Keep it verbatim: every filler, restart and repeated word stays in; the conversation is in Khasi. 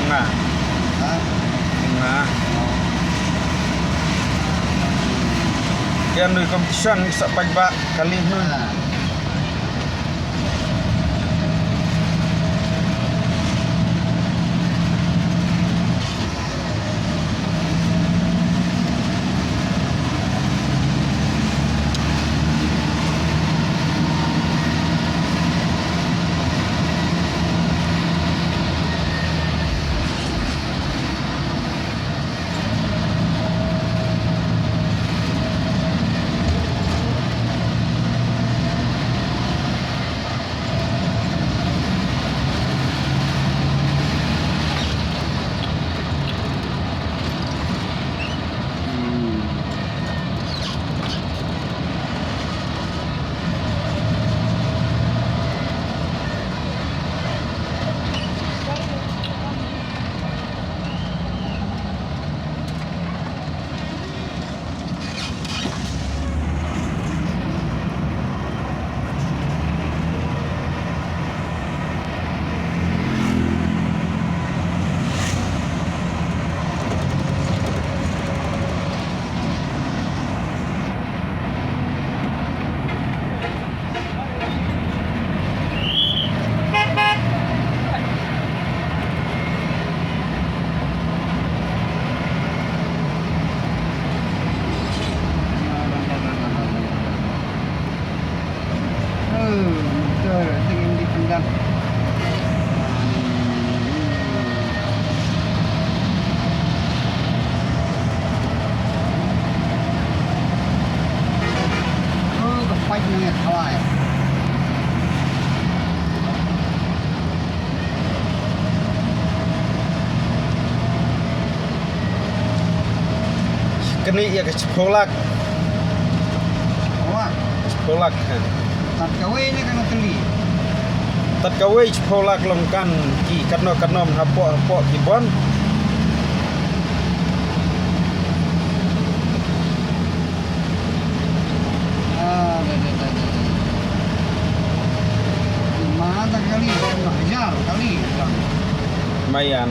Nga. Ha? Nga. Ïa nui competition sa paidbah kali nui. Ha. Kane ïa ka shiphew lak. Wah. Shiphew lak, ha. Tad kawei ne kane tylli. Tad kawei shiphew lak long kan ki katno katno hapoh hapoh ki bun. Ah, da, da, da, da, da. Ma da kali, ma hajar kali, bang. Mayan.